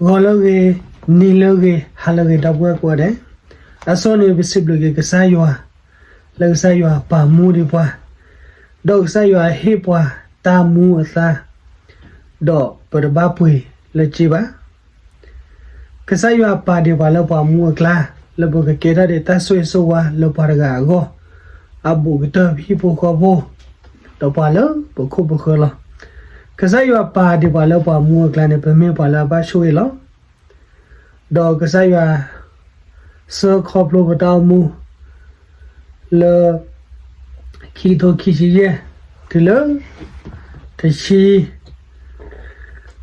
ဂီၤလၢအဂ့ၤ, နံၤလၢအဂ့ၤ, ဟါလၢအဂ့ၤ ဒီပုၢ်ဝဲၢ်ကိးဂၤဒဲး, အဆိန့ၣ် ပစံးဘျုးက့ၤကစၢ်ယွၤ, လၢကစၢ်ယွၤပာ်မူဒံးပှၤ, ဒီးကစၢ်ယွၤဟ့ၣ်ပှၤတၢ်မူအသါ, ဒီးပတဘၣ်ပှ့ၤလၢစ့ဘၣ်. ကစၢ်ယွၤပာ်ဒံးပှၤလၢပှၤမူအကျါ, လၢပကကဲထီၣ်ဒံးတၢ်ဆိၣ်ဂ့ၤဆိၣ်ဝါလၢပှၤတဂၤအဂီၢ်, အဘူးကတၢၢ်ပဟံၣ်ဖိဃီဖိ, ဒီးပှၤလၢပခိၣ်ပဃၢၤလီၤ. ကစၢ်ယွၤပာ်ဒံးပှၤလၢပှၤမူအကျါန့ၣ် ပမ့ၢ်ပှၤလၢအဘၣ်ဆိၣ်ဂ့ၤလီၤ. ဒီးကစၢ်ယွၤ ဆှၢခီဖျိပတၢ်အိၣ်မူ လၢ ခံကထိခံဆံယဲၢ် တုၤလၢ တဆံ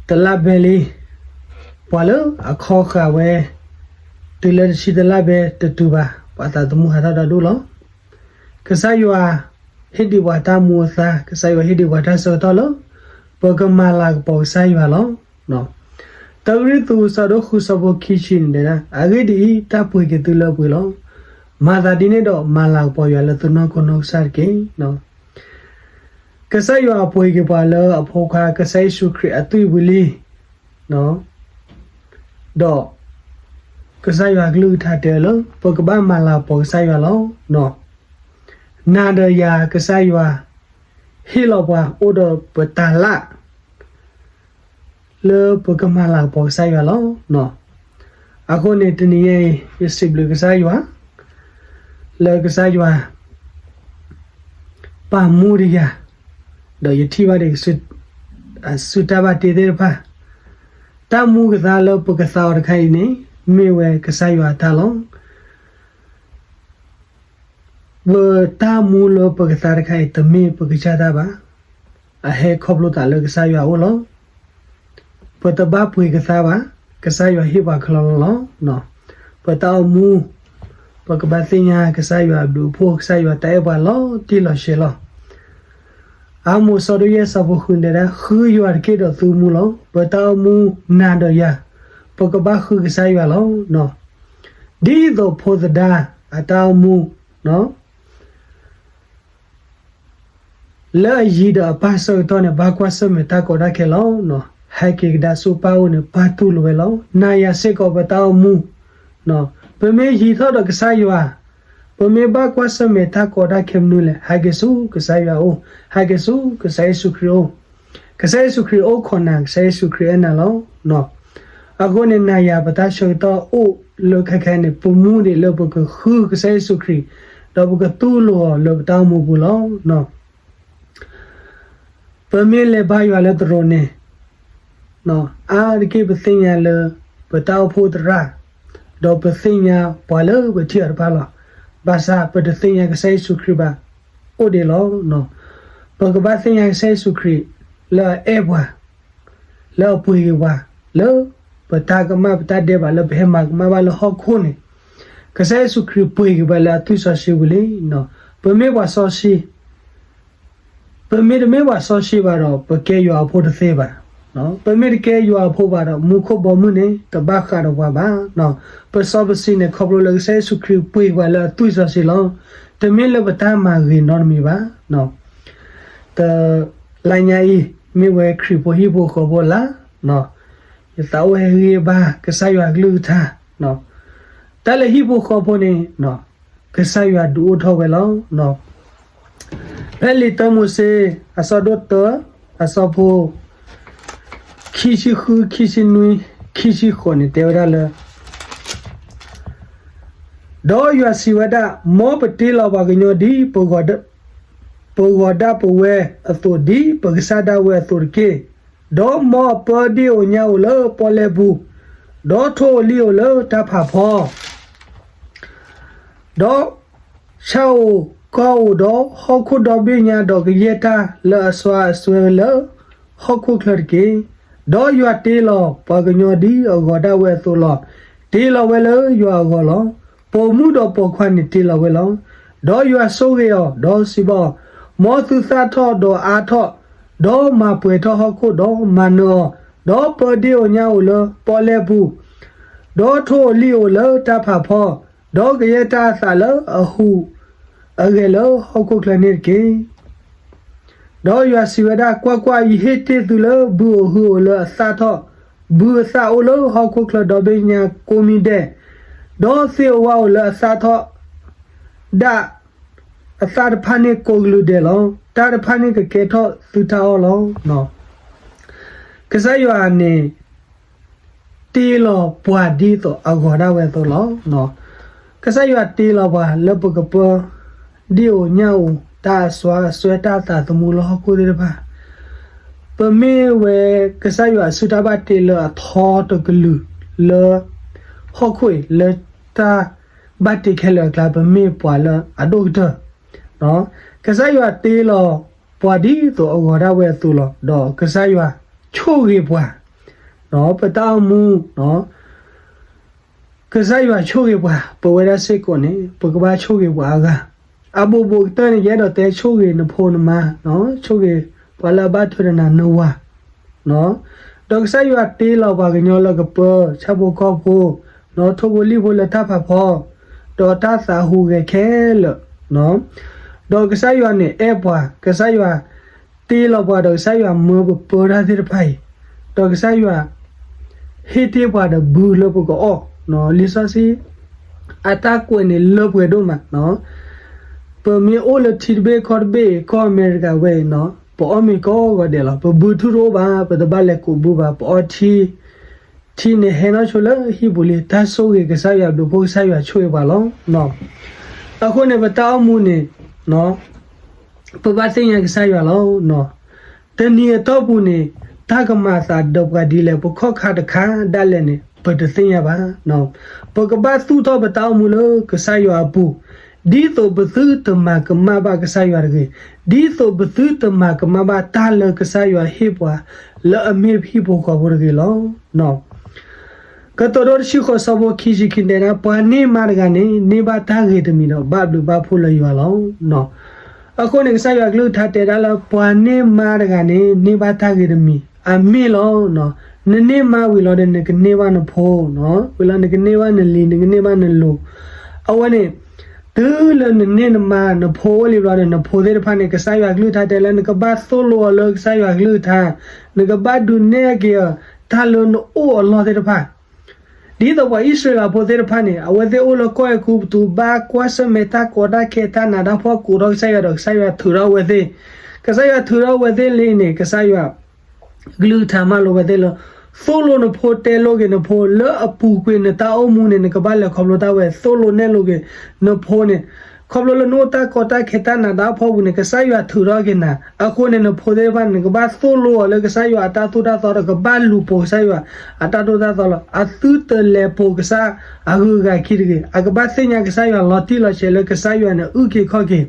တလါဘဲလံ, ပှၤလၢအခီဃာ်ဝဲ တုၤလၢတဆံတလါဘဲတတုၤဘၣ်, ပှၤသးသမူဟးထီၣ်ဒီဒူၣ်လီၤ. ကစၢ်ယွၤ ဟ့ၣ်ဒံးပှၤတၢ်မူအသါ, ကစၢ်ယွၤဟ့ၣ်ဒံးပှၤတၢ်ဆၢကတီၢ်လၢ ပကမၤလၤကပီၤကစၢ်ယွၤလီၤ. တၢကရံၣ်သူး အဆၢဒိၣ်ဃု အဆၢဖိခံဆံန့ၣ်တဲဒၣ်, အဂ့ၢ်ဒ်အံၤ, တၢ်ပှ့ၤက့ၤသုလၢအပှ့ၤလီၤ. မၤသးဒ်န့ၣ်ဒီး မၤလၤကပီၤယွၤလၢသုနီၢ်ခိနီၢ်ကစၢ်တက့ၢ်. ကစၢ်ယွၤပှ့ၤက့ၤပှၤလၢအဖိခွါ ကစၢ်ယ့ၣ်ၡူးခရံာ်အသွံၣ်ဝံၤလံ, ဒီး ကစၢ်ယွၤကလုၢ်ကထါတဲလၢ ပကဘၣ်မၤလၤကပီၤကစၢ်ယွၤလီၤ. နၤဒီးယၤ ကစၢ်ယွၤ ဟ့ၣ်လီၤပှၤအိၣ်ဒီးပတၤလၣ် လၢပကမၤလၤကပီၤကစၢ်ယွၤလီၤ. အဃိန့ၣ် တနံၤညါအံၤ ယစံးဘျုးကစၢ်ယွၤ လၢကစၢ်ယွၤ ပာ်မူဒံးယၤ, ဒီးယထံၣ်ဘၣ်ဒံး အစုတၢ်ဘၣ်တ့သ့ၣ်တဖၣ်, တၢ်မူကသါလၢပကသါအီၤတခါအံၤန့ၣ် မ့ၢ်ဝဲကစၢ်ယွၤအတၢ်လီၤ. ပတၢ်မူလၢပကသါတခါအံၤ တမ့ၢ်ပကစၢ်တၢ်ဘၣ်. အဟဲခီဖျိသးလၢကစၢ်ယွၤအအိၣ်လီၤ. ပတဘၣ်ပှ့ၤကသါဘၣ်, ကစၢ်ယွၤဟ့ၣ်ပှၤခဲလၢာ်လီၤ. ပတၢ်အိၣ်မူ, ပကဘၣ်သ့ၣ်ညါကစၢ်ယွၤအဘျုးအဖှိၣ်, ကစၢ်ယွၤတၢ်အဲၣ်ပှၤလီၤတံၢ်လီၤဆဲးလီၤ. အၤမိၣ် အဆၢဒိၣ်ယဲၢ် အဆၢဖိဃု တဲဒၣ်, ဃုယွၤတက့ၢ်ဒီးသုမူလီၤ. ပတၢ်အိၣ်မူ နၤဒီးယၤ, ပကဘၣ်ဃုကစၢ်ယွၤလီၤ. ဒ်သိးဖိသဒါအတၢ်အိၣ်မူ လၢအယံၤဒီးအပၢ်ဆၢကတီၢ်န့ၣ် ဘၣ်ကွၢ်ဆၢၣ်မဲာ်တၢ်ကီတၢ်ခဲလီၤ. ဟဲက့ၤကဒါဆူပၢ်အိၣ်န့ၣ် ပၢ်တူၢ်လိာ်ဝဲလီၤ. နၤယၤစ့ၢ်ကီး ပတၢ်အိၣ်မူ, ပမ့ၢ်ယံၤထီၣ်ဒီးကစၢ်ယွၤ, ပမ့ၢ်ဘၣ်ကွၢ်ဆၢၣ်မဲာ်တၢ်ကီတၢ်ခဲမနုၤလဲၣ်, ဟဲက့ၤဆူကစၢ်ယွၤအအိၣ်, ဟဲက့ၤဆူကစၢ်ယ့ၣ်ၡူးခရံာ်အအိၣ်. ကစၢ်ယ့ၣ်ၡူးခရံာ်အိၣ်ခိးနၤ, ကစၢ်ယ့ၣ်ၡူးခရံာ်အဲၣ်နၤလီၤ. အဃိန့ၣ် နၤယၤပတၢ်ဆၢကတီၢ်အိၣ်လၢခဲခဲအံၤန့ၣ် ပမူဒံးလၢပကဃုကစၢ်ယ့ၣ်ၡူးခရံာ်, ဒီးပကတူၢ်လိာ်အီၤလၢပတၢ်အိၣ်မူပူၤလီၤ. ပမ့ၢ်လဲၤဘါယွၤလၢသရိာ်န့ၣ်, အါတက့ၢ်ပသ့ၣ်ညါလၢ ပတၢ်အိၣ်ဖှိၣ်သရၣ်, ဒီးပသ့ၣ်ညါပှၤလၢပထံၣ်အီၤတဖၣ်လီၤ. ဘၣ်ဆၣ်ပတသ့ၣ်ညါကစၢ်ယ့ၣ်ၡူးခရံာ်ဘၣ်, အိၣ်ဒံးလီၤ. ပကဘၣ်သ့ၣ်ညါကစၢ်ယ့ၣ်ၡူးခရံာ် လၢအအဲၣ်ပှၤ, လၢအပှ့ၤက့ၤပှၤ, လၢပတၢ်ကမၣ်ပတၢ်ဒဲးဘးလၢပဟဲမၤကမၣ်ဘၣ်လၢဟီၣ်ခိၣ်န့ၣ်, ကစၢ်ယ့ၣ်ၡူးခရံာ်ပှ့ၤက့ၤပှၤလၢအသွံၣ်စီဆှံပူၤလံ. ပမ့ၢ်ပှၤစီဆှံ ပမ့ၢ်တမ့ၢ်ပှၤစီဆှံဘၣ်ဒီး ပကဲယွၤအဖိတသ့ဘၣ်. ပမ့ၢ်တကဲယွၤအဖိဘၣ်ဒီး မူခိၣ်ဘီမုၢ်န့ၣ် တဘၣ်ဃးဒီးပှၤဘၣ်. ပစီပဆှံန့ၣ် ခီဖျိလၢကစၢ်ယ့ၣ်ၡူးခရံာ်ပှ့ၤပှၤလၢအသွံၣ်စီဆှံလီၤ. တမ့ၢ်လၢပတၢ်မၤဂ့ၤနီတမံၤဘၣ်. တ လါညါအံၤ မ့ၢ်ဝဲခရံာ်ဖိဟံၣ်ဖိဃီဖိလါ, ယသးအိၣ်ဟဲဂံၢ်ဘါကစၢ်ယွၤကလုၢ်ကထါ, တၢ်လၢဟံၣ်ဖိဃီဖိန့ၣ် ကစၢ်ယွၤဒုးအိၣ်ထီၣ်ဝဲလီၤ. ဖဲလံာ်တၢမိၤၡ့ အဆၢဒိၣ်တၢ အဆၢဖိ ခံဆံဃု, ခံဆံနွံ, ခံဆံဃိးန့ၣ် တဲဝဲဒၣ်လၢ ဒီးယွၤစံးဝဲဒၣ်, မ်ပတ့လီၤပှၤကညီဒ် ပဂီၤဒၣ်ပဝဲအသိး, ဒ်ပကစၢ်ဒၣ်ဝဲအသိးတက့ၢ်. ဒီးမ်အပၢဒ့ၣ်ဧိၤညၣ်ဧိၤလၢပီၣ်လဲၣ်ပူၤ, ဒီးထိၣ်ဧိၤလံၣ်ဧိၤလၢတၢ်ဖးဖီ ဒီးဆၣ်ဧိၤကီၢ်ဧိၤ, ဒီးဟီၣ်ခိၣ်ဒီဘ့ၣ်ညါ, ဒီးကယဲၢ်တၢ်လၢအစွါအစွဲလၢဟီၣ်ခိၣ်ချၢတက့ၢ်. ဒီးယွၤတ့လီၤပှၤကညီဒ်အဂီၤဒၣ်ဝဲအသိးလီၤ. တ့လီၤဝဲလၢယွၤအဂီၤလီၤ. ပိာ်မုၣ်ဒီးပိာ်ခွါန့ၣ်တ့လီၤဝဲလီၤ. ဒီးယွၤဆိၣ်ဂ့ၤအီၤ, ဒီးစံးဘၣ်အီၤ, မ်သုသၣ်ထီၣ်ဒီးအါထီၣ်, ဒီးမၤပှဲၤထီၣ်ဟီၣ်ခိၣ်, ဒီးမၤနၢၤအီၤ, ဒီးပၢဒ့ၣ်ဧိၤညၣ်ဧိၤလၢပီၣ်လဲၣ်ပူၤ, ဒီးထိၣ်ဧိၤလံၣ်ဧိၤလၢတၢ်ဖးဖီ, ဒီးကယဲၢ်တၢ်အသးလၢအဟူးအဂဲၤလၢဟီၣ်ခိၣ်ချၢန့ၣ်တက့ၢ်. ဒီးယွၤစံးဝဲဒၣ်, ကွၢ်ကွၢ်, ယဟ့ၣ်တ့ၢ်သုလၢဘုဧိၤဟုဧိၤလၢအသၣ်ထီၣ်, ဘုအသၣ်အိၣ်လၢဟီၣ်ခိၣ်ချၢဒီဘ့ၣ်ညါကိးမံၤဒဲး, ဒီးသ့ၣ်အဝါအိၣ်လၢအသၣ်ထီၣ်ဒၣ်အသၣ်တဖၣ်န့ၣ်ကိးကလုာ်ဒဲးလီၤ. တၢ်တဖၣ်န့ၣ်ကကဲထီၣ်သုတၢ်အီၣ်လီၤ. ကစၢ်ယွၤန့ၣ် တ့လီၤပှၤဒ်သိးအဂီၤဒၣ်ဝဲအသိးလီၤ. ကစၢ်ယွၤတ့လီၤပှၤလၢပကပၢ ဒ့ၣ်အိၣ်ညၣ်အိၣ် တၢ်အစွါအစွဲ တၢ်သးသမူလၢဟီၣ်ခိၣ်သ့ၣ်တဖၣ်, ပမ့ၢ်ဝဲကစၢ်ယွၤအစုတၢ်ဘၣ်တ့လၢအထီတကလုာ်လၢ ဟီၣ်ခိၣ်အံၤ လၢတၢ်ဘၣ်တ့ခဲလၢာ်အကျါ ပမ့ၢ်ပှၤလၢအဒိၣ်ကတၢၢ် ကစၢ်ယွၤတ့လီၤပှၤဒ်သိးအဂီၤဒၣ်ဝဲအသိးလီၤ. ဒီးကစၢ်ယွၤဆိၣ်ဂ့ၤပှၤ, ပတၢ်အိၣ်မူ ကစၢ်ယွၤဆိၣ်ဂ့ၤပှၤ ပဝဲဒၣ်စ့ၢ်ကီးန့ၣ် ပကဘၣ်ဆိၣ်ဂ့ၤပှၤအဂၤ, အဘူးဘူးကတၢၢ်န့ၣ် ယအဲၣ်ဒိးတဲဆိၣ်ဂ့ၤနဖိနမါ, ဆိၣ်ဂ့ၤပှၤလၢအဘၣ်ထွဲဒီးနၤ နဝၤ ဒီးကစၢ်ယွၤတ့လီၤပှၤကညီလၢကပၢ ဆၣ်ဖိကီၢ်ဖိ, ထိၣ်ဖိလံၣ်ဖိလၢတၢ်ဖးဖီ, ဒီးတၢ်သးဟူးဂဲၤခဲလၢာ်, ဒီးကစၢ်ယွၤန့ၣ်အဲၣ်ပှၤ, ကစၢ်ယွၤတ့လီၤပှၤဒီးကစၢ်ယွၤမၢပပၢတၢ်သ့ၣ်တဖၣ်အံၤ, ဒီးကစၢ်ယွၤ ဟ့ၣ်တ့ၢ်ပှၤဒီးဘုလၢပကအီၣ်, လံာ်စီဆှံ အတၢ်ကွဲးန့ၣ်လၢပှဲၤဒိၣ်မး, ပမ့ၢ်အိၣ်လၢထံတဘ့ၣ်ကီၢ်တဘ့ၣ် ကီၢ်အမဲရကၤဝဲအံၤန့ၣ် ပအီၣ်မ့ၤကိးဂီၤဒဲးလီၤ. ပဘုထူၣ်တအိၣ်ဘၣ်, ပတဘၣ်လဲၤကူးဘုဘၣ်, ပအီထံ, ထံန့ၣ်ဟဲနီၢ်ဆိလၢဟံၣ်ပူၤလံ. တၢ်ဆိၣ်ဂ့ၤကစၢ်ယွၤဘျုးဖှိၣ် ကစၢ်ယွၤဆိၣ်ဂ့ၤပှၤလီၤ. အဃိန့ၣ် ပတၢ်အိၣ်မူန့ၣ် ပဘၣ်သ့ၣ်ညါကစၢ်ယွၤလီၤ. တနံၤအတီၢ်ပူၤန့ၣ် တၢ်ကမၤအသးဒီးပှၤဒ်လဲၣ်, ပခီၣ်ခါတခါဒၣ်လဲာ်န့ၣ် ပတသ့ၣ်ညါဘၣ်. ပကဘၣ်သူၣ်ထီၣ်ပတၢ်အိၣ်မူလၢကစၢ်ယွၤအပူၤ, ဒ်သိးပသုတမၤကမၣ်ဘၣ်ကစၢ်ယွၤတဂ့ၤ, ဒ်သိးပသုတမၤကမၣ်ဘၣ်တၢ်လၢကစၢ်ယွၤဟ့ၣ်ပှၤ လၢအမ့ၢ်ဟံၣ်ဖိဃီဖိတဂ့ၤလီၤ. ကတိၤဒိတဆံဃိး ဆၢဖိခံဆံခံ တဲဒၣ်, ပှၤန့ၢ်မါတဂၤန့ၣ် န့ၢ်ဘၣ်တၢ်ဂ့ၤတမံၤဒီး ဘၣ်ဘျုးဘၣ်ဖှိၣ်လၢယွၤလီၤ. အဃိန့ၣ် ကစၢ်ယွၤကလုၢ်ကထါတဲဒၣ်လၢ ပှၤန့ၢ်မါတဂၤန့ၣ် န့ၢ်ဘၣ်တၢ်ဂ့ၤတမံၤ, အမ့ၢ်လီၤ. နန့ၢ်မါဝံၤလီၤဒီး နကန့ၢ်ဘၣ်နဖိ, ဝံၤလီၤနကန့ၢ်ဘၣ်နလံၤ နကန့ၢ်ဘၣ်နလိၤ, အဝဲန့ၣ် တုၤလၢနန့ၢ်နမါ နဖိအိၣ်လံဘျီဒီး နဖိသ့ၣ်တဖၣ်န့ၣ် ကစၢ်ယွၤကလုၢ်ကထါတဲလၢ နကဘၣ်သိၣ်လိအီၤလၢကစၢ်ယွၤကလုၢ်ကထါ, နကဘၣ်ဒုးနဲၣ်က့ၤအီၤ တၢ်လၢနအိၣ်အလီၢ်သ့ၣ်တဖၣ် ဒ်သိးပှၤအံၣ်စရ့လးဖိသ့ၣ်တဖၣ်န့ၣ် အဝဲသ့ၣ်အိၣ်လၢကီၢ်အဲၤကူပတူး ဘၣ်ကွၢ်ဆၢၣ်မဲာ်တၢ်ကီတၢ်ခဲ တၢ်နးတၢ်ဖှီၣ် ကိးထီၣ်ကစၢ်ယွၤဒီး ကစၢ်ယွၤထုးထီၣ်အဝဲသ့ၣ်, ကစၢ်ယွၤထုးထီၣ်အဝဲသ့ၣ်လံန့ၣ် ကစၢ်ယွၤကလုၢ်ကထါမၢလိာ်ဝဲသ့ၣ်လၢ သိၣ်လိနဖိ တဲလိာ်က့ၤနဖိ လၢအပူၤကွံာ်နတၢ်အိၣ်မူန့ၣ် နကဘၣ်လဲၤခီဖျိတၢ်ဝဲ သိၣ်လိနဲၣ်လိာ်က့ၤနဖိန့ၣ် ခီဖျိလၢနအိၣ်တၢ်ကီတၢ်ခဲ တၢ်နးတၢ်ဖှီၣ်ပူၤန့ၣ် ကစၢ်ယွၤထုးထီၣ်က့ၤနၤ, အဃိန့ၣ် နဖိသ့ၣ်တဖၣ်န့ၣ် နကဘၣ်သိၣ်လိအီၤလၢကစၢ်ယွၤအတၢ်သိၣ်တၢ်သီဒီး ကဘၣ်လူၤပိာ်ကစၢ်ယွၤအတၢ်သိၣ်တၢ်သီလီၤ. အသုတလဲၤပိာ်ကစၢ်အဂုၤအဂၤခံတဂ့ၤ, အကဘၣ်သ့ၣ်ညါကစၢ်ယွၤလီၤတံၢ်လီၤဆဲးလၢကစၢ်ယွၤန့ၣ် အုၣ်က့ၤခီၣ်က့ၤ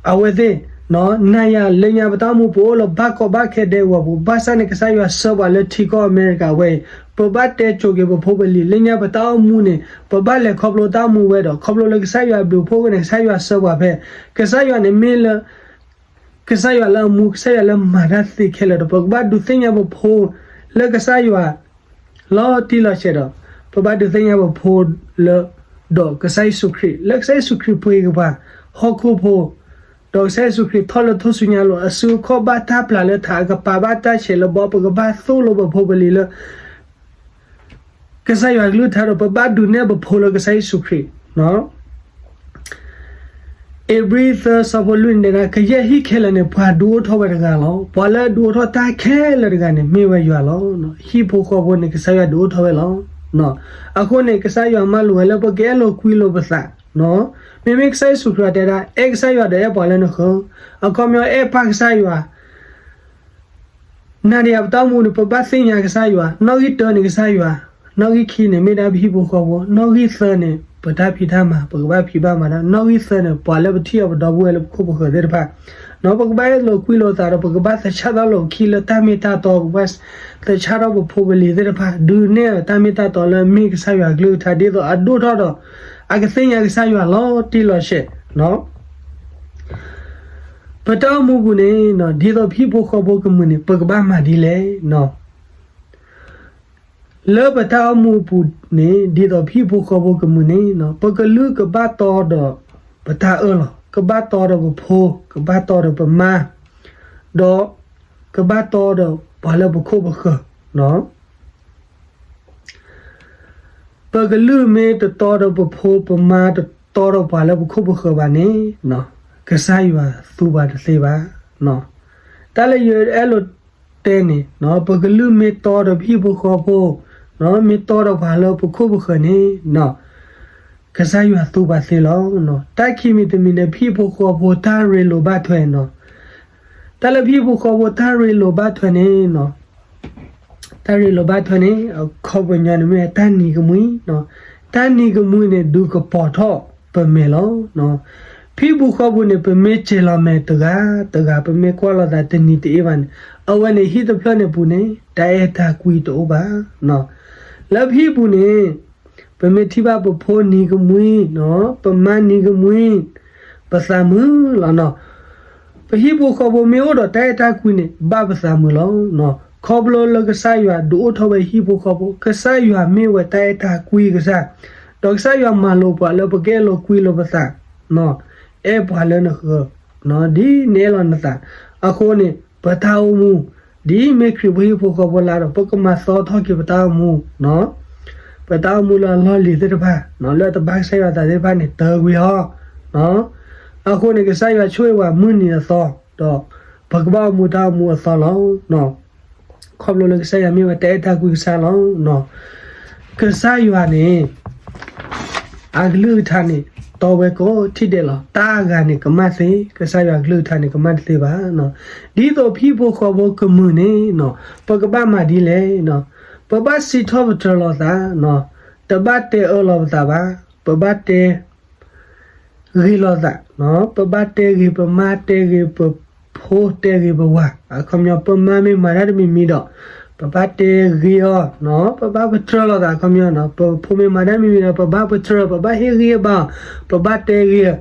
အဝဲသ့ၣ် နၤယၤလၢညါပတၢ်အိၣ်မူ ပအိၣ်လၢဘၣ်ကီဘၣ်ခဲဒဲကဝီၤပူၤ ဘၣ်ဆၣ်န့ၣ် ကစၢ်ယွၤဆှၢပှၤလၢထံကီၢ်အမဲရကၤဝဲအံၤ ပဘၣ်တဲကိၤက့ၤပဖိပလံၤ လၢညါပတၢ်အိၣ်မူန့ၣ် ပဘၣ်လဲၤခီဖျိတၢ်အိၣ်မူဝဲဒီး ခီဖျိလၢကစၢ်ယွၤဘျုးဖှိၣ်ဝဲန့ၣ် ကစၢ်ယွၤဆှၢပှၤဖဲ ကစၢ်ယွၤန့ၣ်မ့ၢ်လၢ ကစၢ်ယွၤလၢအမူ ကစၢ်ယွၤလၢမၤတၢ်သ့ခဲလၢာ်ဒီး ပကဘၣ်ဒုးသ့ၣ်ညါပဖိ လၢကစၢ်ယွၤ လီၤတံၢ်လီၤဆဲးဒီး ပဘၣ်ဒုးသ့ၣ်ညါပဖိလၢ ဒီးကစၢ်ယ့ၣ်ၡူးခရံာ် လၢကစၢ်ယ့ၣ်ၡူးခရံာ်ပှ့ၤက့ၤပှၤ ဟီၣ်ခိၣ်ဖိ ဒီးကစၢ်ယ့ၣ်ၡူးခရံာ်ထီၣ်လၢထူၣ်စုညါအလိၤ အစုအခီၣ်ဘၣ်တၢ်ပျၢ်လၢထး အကပၤဘၣ်တၢ်ဆဲးလၢဘီ ပကဘၣ်သိၣ်လိပဖိပလံၤလၢ ကစၢ်ယွၤကလုၢ်ကထါဒီး ပဘၣ်ဒုးနဲၣ်ပဖိလၢကစၢ်ယ့ၣ်ၡူးခရံာ် ဧ့ၤဘြံၤသၢ ဆၢဖိလွံၢ်န့ၣ် ကယဲၢ်ဟံၣ်ခဲလၢာ်န့ၣ် ပှၤဒုးအိၣ်ထီၣ်ဝဲတဂၤလီၤ. ပှၤလၢအဒုးအိၣ်ထီၣ်တၢ်ခဲလၢာ်တဂၤန့ၣ် မ့ၢ်ဝဲယွၤလီၤ. ဟံၣ်ဖိဃီဖိန့ၣ် ကစၢ်ယွၤဒုးအိၣ်ထီၣ်ဝဲလီၤ. အဃိန့ၣ် ကစၢ်ယွၤမၢလိာ်ဝဲလၢ ပကအဲၣ်လိာ်ကွံလိာ်ပသး မ့မ့ၢ်ကစၢ်ယ့ၣ်ၡူးခရံာ်တဲဒၣ် အဲၣ်ကစၢ်ယွၤဒီးအဲၣ်ပှၤလၢနဃၢၤ, အခီပညီအဲၣ်ပၢ်ကစၢ်ယွၤ နၤဒီးယၤပတၢ်အိၣ်မူန့ၣ် ပဘၣ်သ့ၣ်ညါကစၢ်ယွၤ, နီၣ်ဂံၢ်တၢန့ၣ်ကစၢ်ယွၤ, နီၣ်ဂံၢ်ခံန့ၣ် မ့ၢ်ဒၣ်ပဟံၣ်ဖိဃီဖိ, နီၣ်ဂံၢ်သၢန့ၣ် ပတၢ်ဖံးတၢ်မၤ ပကဘၣ်ဖံးဘၣ်မၤတၢ်, နီၣ်ဂံၢ်သၢန့ၣ် ပှၤလၢပထံၣ်အီၤပဒီပုၢ်ဝဲၢ်လၢပခိၣ်ပဃၢၤသ့ၣ်တဖၣ်, ပကဘၣ်အဲၣ်လိာ်ကွံလိာ်သးဒီး ပကဘၣ်သဆၣ်ထီၣ်လိာ်ပခံလၢတၢ်မ့ၢ်တၢ်တီ, ပကဘၣ်သဆၣ်ထီၣ်ပဖိပလံၤသ့ၣ်တဖၣ်, ဒုးနဲၣ်တၢ်မ့ၢ်တၢ်တီလၢမ့ၢ်ကစၢ်ယွၤကလုၢ်ကထါ ဒ်သိးအဒိၣ်ထီၣ်ဒီး အကသ့ၣ်ညါကစၢ်ယွၤလီၤတံၢ်လီၤဆဲး ပတၢ်အိၣ်မူပူၤန့ၣ် ဒ်သိးပဟံၣ်ဖိဃီဖိကမုာ်န့ၣ် ပကဘၣ်မၤဒ်လဲၣ်. လၢပတၢ်အိၣ်မူအပူၤန့ၣ် ဒ်သိးပဟံၣ်ဖိဃီဖိကမုာ်န့ၣ် ပကလုၢ်ကဘၣ်တီဒီးပတၢ်အၢၣ်လီၤ, ကဘၣ်တီဒီးပဖိ, ကဘၣ်တီဒီးပမါ, ဒီးကဘၣ်တီဒီးပှၤလၢပခိၣ်ပဃၢၤ လၢ ပကလုၢ်မ့ၢ်တတီဒီးပဖိပမါ တတီဒီးပှၤလၢပခိၣ်ပဃၢၤဘၣ်န့ၣ်, ကစၢ်ယွၤသူပှၤတသ့ဘၣ်. တၢ်လၢယအဲၣ်လိာ်တဲန့ၣ်, ပကလုၢ်မ့ၢ်တီဒီးပဟံၣ်ဖိဃီဖိ, မ့ၢ်တီဒီးပှၤလၢပခိၣ်ပဃၢၤန့ၣ်, ကစၢ်ယွၤသူပှၤသ့လီၤ. တၢ်ခံမံၤတမံၤန့ၣ် ပဟံၣ်ဖိဃီဖိတၢ်ရ့လိာ်ဘၣ်ထွဲနီၤ. တၢ်လၢပဟံၣ်ဖိဃီဖိတၢ်ရ့လိာ်ဘၣ်ထွဲန့ၣ်, တၢ်ရ့လိာ်ဘၣ်ထွဲန့ၣ် အခီပညီန့ၣ်မ့ၢ် တၢ်နံၤကမှံ, တၢ်နံၤကမှံန့ၣ် ဒုးကပီၤထီၣ်ပမဲာ်လီၤ. ပဟံၣ်ဖိဃီဖိန့ၣ် ပမ့ၢ်စဲၤလီၤမဲာ်တဂၤတဂၤ, ပမ့ၢ်ကွၢ်လိာ်သးတနံၤတအ့ဘၣ်န့ၣ်, အဝဲန့ၣ်ဟံၣ်တဖျၢၣ်န့ၣ်ပူၤန့ၣ် တၢ်အဲၣ်တၢ်ကွံတအိၣ်ဘၣ်. လၢပဟံၣ်ပူၤန့ၣ် ပမ့ၢ်ထံၣ်ဘၣ်ပဖိနံၤကမှံ, ပမါနံၤကမှံ, ပသးမုာ်လီၤနီၤ. ပဟံၣ်ဖိဃီဖိမ့ၢ်အိၣ်ဒီးတၢ်အဲၣ်တၢ်ကွံန့ၣ် ဘၣ်ပသးမုာ်လီၤ. ခီဖျိလၢကစၢ်ယွၤဒုးအိၣ်ထီၣ်ဝဲဟံၣ်ဖိဃီဖိ, ကစၢ်ယွၤမ့ၢ်ဝဲတၢ်အဲၣ်တၢ်ကွံကစၢ်, ဒီးကစၢ်ယွၤမၤလိာ်ပှၤလၢပကအဲၣ်လိာ်ကွံလိာ်ပသး, အဲၣ်ပှၤလၢနဃၢၤ, ဒ်နအဲၣ်လီၤနသး. အဃိန့ၣ် ပတၢ်အိၣ်မူ ဒ်မ့ၢ်ခရံာ်ဖိဟံၣ်ဖိဃီဖိလၢဒီး ပကမၤသီထီၣ်က့ၤပတၢ်အိၣ်မူ, ပတၢ်အိၣ်မူလၢအလီၢ်လံၤသ့ၣ်တဖၣ်, လၢတဘၣ်ကစၢ်ယွၤသးသ့ၣ်တဖၣ်န့ၣ် တၢကွံာ်အီၤ. အဃိန့ၣ် ကစၢ်ယွၤဆိၣ်ဂ့ၤပှၤမုၢ်နံၤအသီ, ဒီးပကဘၣ်အိၣ်မူတၢ်အိၣ်မူအသီလီၤ. ခီဖျိလၢကစၢ်ယွၤမ့ၢ်ဝဲတၢ်အဲၣ်တၢ်ကွံကစၢ်လီၤ. ကစၢ်ယွၤန့ၣ် အကလုၢ်ကထါန့ၣ် တီဝဲကိးထံၣ်ဒဲးလီၤ. တၢ်အဂၤန့ၣ် ကမၣ်သ့, ကစၢ်ယွၤအကလုၢ်ကထါန့ၣ် ကမၣ်တသ့ဘၣ်. ဒ်သိးပဟံၣ်ဖိဃီဖိကမုာ်န့ၣ်, ပကဘၣ်မၤဒ်လဲၣ်. ပဘၣ်စံးထီၣ်ပတြၢၤလိာ်သး, တဘၣ်တဲအၢလိာ်ပသးဘၣ်. ပဘၣ်တဲ ဂ့ၤလိာ်သး, ပဘၣ်တဲဂ့ၤပမါ, တဲဂ့ၤပဖိ, တဲဂ့ၤပဝၤ. အခီပညီ ပမါမ့ၢ်မၤတၢ်တမံၤမံၤဒီး ပဘၣ်တဲဂ့ၤအီၤ, ပဘၣ်ပတြၢၤလိာ်သး. အခီပညီ ပဖိမ့ၢ်မၤတၢ်တမံၤမံၤဒီး ပဘၣ်ပတြၢၤ, ပဘၣ်ဟ့ၣ်ဂံၢ်ဟ့ၣ်ဘါအီၤ, ပဘၣ်တဲဂ့ၤအီၤ,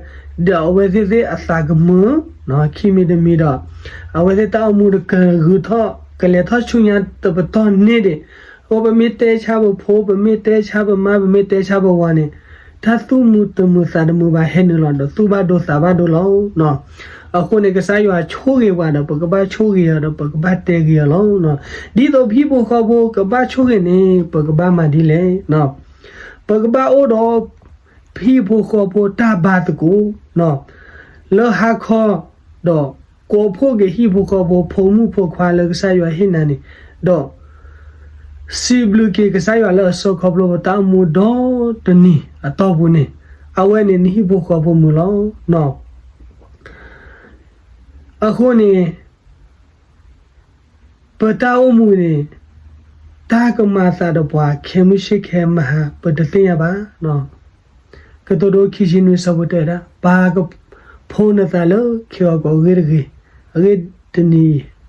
ဒီးအဝဲသ့ၣ်သ့ၣ်အသးကမုာ်, ခံမံၤတမံၤဒီး အဝဲသ့ၣ်တၢ်အိၣ်မူတကဂုာ်ထီၣ် ကလဲၤထီၣ်ဆူညါတပတီၢ်န့ၣ်ဒံး. အဃိပမ့ၢ်တဲဆါပဖိ, ပမ့ၢ်တဲဆါပမါ, ပမ့ၢ်တဲဆါပဝၤန့ၣ်, တၢ်သူၣ်မုာ်တမုာ်သးတမုာ်ဘၣ် ဟဲနုာ်လီၤဒီး သူၣ်ဘၣ်ဒိသးဘၣ်ဒိလီၤ. အဃိန့ၣ် ကစၢ်ယွၤဆိၣ်ဂ့ၤပှၤဒီး ပကဘၣ်ဆိၣ်ဂ့ၤအီၤဒီး ပကဘၣ်တဲဂ့ၤအီၤလီၤ. ဒ်သိးပဟံၣ်ဖိဃီဖိကဘၣ်ဆိၣ်ဂ့ၤန့ၣ် ပကဘၣ်မၤဒ်လဲၣ်. ပကဘၣ်အိၣ်ဒီး ပဟံၣ်ဖိဃီဖိတၢ်ဘါသကိး လၢဟါခီ ဒီးကိးဖှိၣ်က့ၤဟံၣ်ဖိဃီဖိ ဖိမုၣ်ဖိခွါလၢကစၢ်ယွၤဟ့ၣ်နၤန့ၣ်, ဒီး စံးဘျုးက့ၤကစၢ်ယွၤလၢအဆှၢခီဖျိပတၢ်အိၣ်မူဒီတနံၤအတီၢ်ပူၤန့ၣ်, အဝဲန့ၣ်နဟံၣ်ဖိဃီဖိမုာ်လီၤ. အဃိန့ၣ် ပတၢ်အိၣ်မူန့ၣ် တၢ်ကမၤသးဒီးပှၤ ခဲမုၢ်ဆ့ၣ်ခဲမုၢ်ဟါ ပတသ့ၣ်ညါဘၣ်. ကတိၤဒိခံဆံနွံဆၢဖိတၢ်ဝဲဒၣ် ပာ်ကဖိနသးလၢခံအီၤကိးဂ့ၢ်တဂ့ၤ, အဂ့ၢ်တနံၤ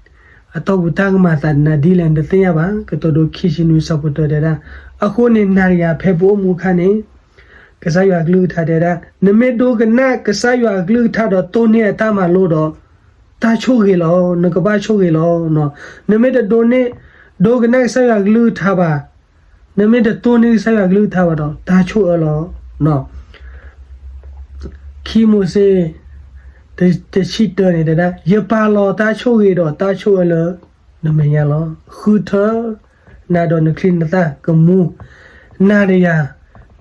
အတီၢ်ပူၤတၢ်ကမၤသးနၤဒ်လဲၣ် နတသ့ၣ်ညါဘၣ်. ကတိၤဒိခံဆံနွံဆၢဖိတၢ်ဝဲဒၣ်, အဃိန့ၣ် နၤတဂၤဖဲပအိၣ်မူအခါန့ၣ် ကစၢ်ယွၤအကလုၢ်ကထါတဲဝဲဒၣ် နမ့ၢ်ဒိကနၣ်ကစၢ်ယွၤအကလုၢ်ကထါဒီးတိၢ်န့ၢ်အတၢ်မၤလိဒီး တၢ်ဆိၣ်ဂ့ၤလီၤ. နကဘၣ်ဆိၣ်ဂ့ၤလီၤ. နမ့ၢ်တဒိန့ၢ် ဒိကနၣ်ကစၢ်ယွၤအကလုၢ်ကထါဘၣ်, နမ့ၢ်တတိၢ်န့ၢ်ကစၢ်ယွၤအကလုၢ်ကထါဘၣ်ဒီး တၢ်ဆိၣ်အၢလီၤ. ခံမိၤၡ့ တဆံတၢန့ၣ်တဲဒၣ် ယပာ်လီၤတၢ်ဆိၣ်ဂ့ၤဒီးတၢ်ဆိၣ်အၢလၢနမဲာ်ညါလီၤ. ဃုထၢ နၤဒီးနချံနသၣ်ကမူ, နၤဒီးယၤ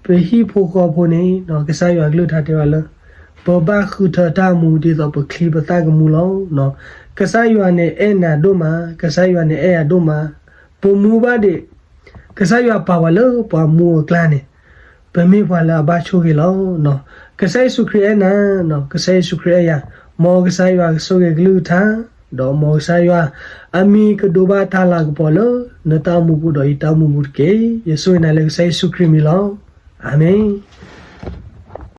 ပဟံၣ်ဖိဃီဖိန့ၣ် ကစၢ်ယွၤအကလုၢ်ကထါတဲဝဲလၢ ပဘၣ်ဃုထၢတၢ်မူဒ်သိးပချံပသၣ်ကမူလီၤ. ကစၢ်ယွၤန့ၣ်အဲၣ်နၤဒိၣ်မး, ကစၢ်ယွၤန့ၣ်အဲၣ်ယၤဒိၣ်မး, ပမူဘၣ်ဒံး ကစၢ်ယွၤပာ်ဝဲလၢပှၤမူအကျါန့ၣ် ပမ့ၢ်ပှၤလၢအဘၣ်ဆိၣ်ဂ့ၤလီၤ. ကစၢ်ယ့ၣ်ၡူးခရံာ်အဲၣ်နၤ, ကစၢ်ယ့ၣ်ၡူးခရံာ်အဲၣ်ယၤ, မ်ကစၢ်ယွၤကဆိၣ်ဂ့ၤကလုၢ်ကထါ, ဒီးမ်ကစၢ်ယွၤအမံၤကဒိးဘၣ်တၢ်လၤကပီၤလၢနတၢ်အိၣ်မူပူၤဒီးယတၢ်အိၣ်မူပူၤတက့ၢ်. ယဆိၣ်ဂ့ၤနၤလၢကစၢ်ယ့ၣ်ၡူးခရံာ်မံၤလီၤ. အၤမ့ၣ်.